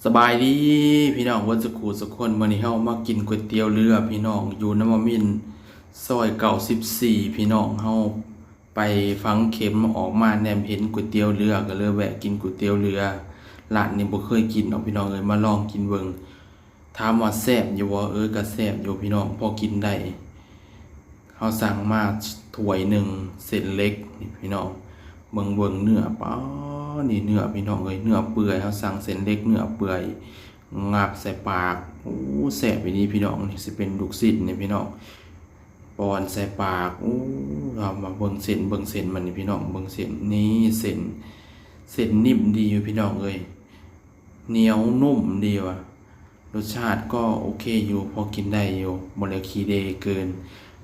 ສະບາຍດີພີ່ນ້ອງເບິດສຸຂູສຸຄົນ. ມື້ນີ້ເຮົາມາກິນກ໋ວຍຕຽວເຮືອພີ່ນ້ອງ ຢູ່ນະວະມິນ ຊອຍເກົ້າສິບສີ່ພີ່ນ້ອງ. ເຮົາໄປຝັງເຂັມ ອອກມາແນມເຫັນກ໋ວຍຕຽວເຮືອ ກໍເລີຍແວະກິນກ໋ວຍຕຽວເຮືອ. ຮ້ານນີ້ບໍ່ເຄີຍກິນດອກພີ່ນ້ອງເອີຍ ມາລອງກິນເບິ່ງ. ຖາມວ່າແຊບຢູ່ບໍ່? ເອີ ກໍແຊບຢູ່ພີ່ນ້ອງ ພໍກິນໄດ້. ເຮົາສັ່ງມາຖ້ວຍໜຶ່ງ ເສັ້ນເລັກນີ້ພີ່ນ້ອງ ເບິ່ງ ເບິ່ງເນື້ອ ປາ ນີ້ເນື້ອພີ່ນ້ອງເອີຍ ເນື້ອເປື່ອຍ. ເຮົາສັ່ງເສັ້ນເລັກເນື້ອເປື່ອຍ ງັບໃສ່ປາກ ໂອ້ ແຊບອີ່ຫຼີພີ່ນ້ອງ. ນີ້ຊິເປັນລູກຊີ້ນນີ້ພີ່ນ້ອງ ປ້ອນໃສ່ປາກ. ໂອ້ ເຮົາມາເບິ່ງເສັ້ນ ເບິ່ງເສັ້ນມັນນີ້ພີ່ນ້ອງ ເບິ່ງເສັ້ນ ນີ້ເສັ້ນ ເສັ້ນໜິ່ມດີຢູ່ພີ່ນ້ອງເອີຍ ໜຽວນຸ້ມດີວ່າ ລົດຊາດກໍໂອເຄຢູ່ ພໍກິນໄດ້ຢູ່ ບໍ່ໄດ້ຂີ້ເດເກີນ.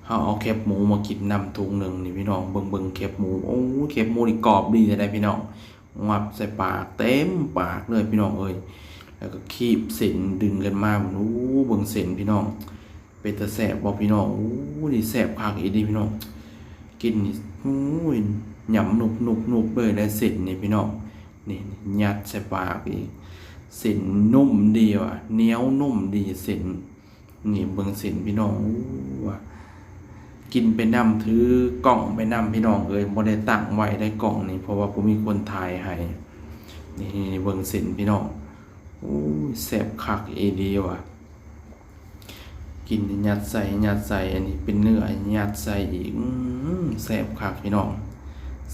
ເຮົາເອົາແຄບໝູມາກິນນຳຖົງໜຶ່ງນີ້ພີ່ນ້ອງ ເບິ່ງ ເບິ່ງແຄບໝູ ໂອ້ ແຄບໝູນີ້ກອບດີແທ້ໃດ໋ພີ່ນ້ອງ. ງັບໃສ່ປາກ ເຕັມປາກເລີຍພີ່ນ້ອງເອີຍ ແລ້ວກໍຄີບເສັ້ນດຶງຂຶ້ນມາ ໂອ້ ເບິ່ງເສັ້ນພີ່ນ້ອງ ເປັນຕາແຊບບໍ່ພີ່ນ້ອງ? ໂອ້ ນີ້ແຊບຄັກອີ່ຫຼີພີ່ນ້ອງ ກິນນີ້ ໂອ້ຍ ຫຍ້ຳນຸບໆໆເລີຍໄດ໋ເສັ້ນນີ້ພີ່ນ້ອງ. ນີ້ ຍັດໃສ່ປາກອີກ ເສັ້ນນຸ້ມດີວ່າ ໜຽວນຸ້ມດີເສັ້ນ. ນີ້ເບິ່ງເສັ້ນພີ່ນ້ອງ ໂອ້ ວ່າ ກິນໄປນຳ ຖືກ້ອງໄປນຳພີ່ນ້ອງເອີຍ ບໍ່ໄດ້ຕັ້ງໄວ້ໄດ໋ກ້ອງນີ້ ເພາະວ່າບໍ່ມີຄົນຖ່າຍໃຫ້. ນີ້ ນີ້ເບິ່ງເສັ້ນພີ່ນ້ອງ ໂອ້ຍ ແຊບຄັກອີ່ຫຼີວ່າ ກິນ ຍັດໃສ່ ຍັດໃສ່ ອັນນີ້ເປັນເນື້ອ ຍັດໃສ່ອີກ ອືມ ແຊບຄັກພີ່ນ້ອງ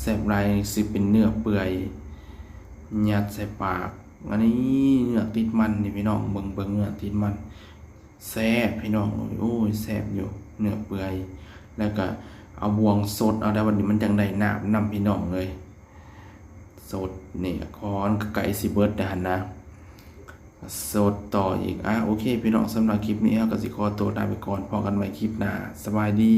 ແຊບຫຼາຍ. ຊິເປັນເນື້ອເປື່ອຍ ຍັດໃສ່ປາກ ອັນນີ້ເນື້ອຕິດມັນນີ້ພີ່ນ້ອງ ເບິ່ງ ເບິ່ງເນື້ອຕິດມັນ ແຊບພີ່ນ້ອງເອີຍ ໂອ້ຍ ແຊບຢູ່ ເນື້ອເປື່ອຍ. ແລ້ວກໍເອົາບ່ວງສົດເອົາໄດ໋ ບັດນີ້ມັນຈັ່ງໄດ້ນ້ຳນຳພີ່ນ້ອງເອີຍ ສົດນີ້ ຄອນກໍໃກ້ຊິເບິດແລ້ວຫັ້ນນະ ສົດຕໍ່ອີກ. ອ່າ ໂອເຄພີ່ນ້ອງ ສຳລັບຄລິບນີ້ເຮົາກໍຊິຂໍຕົວລາໄປກ່ອນ ພໍ້ກັນໃໝ່ຄລິບໜ້າ ສະບາຍດີ.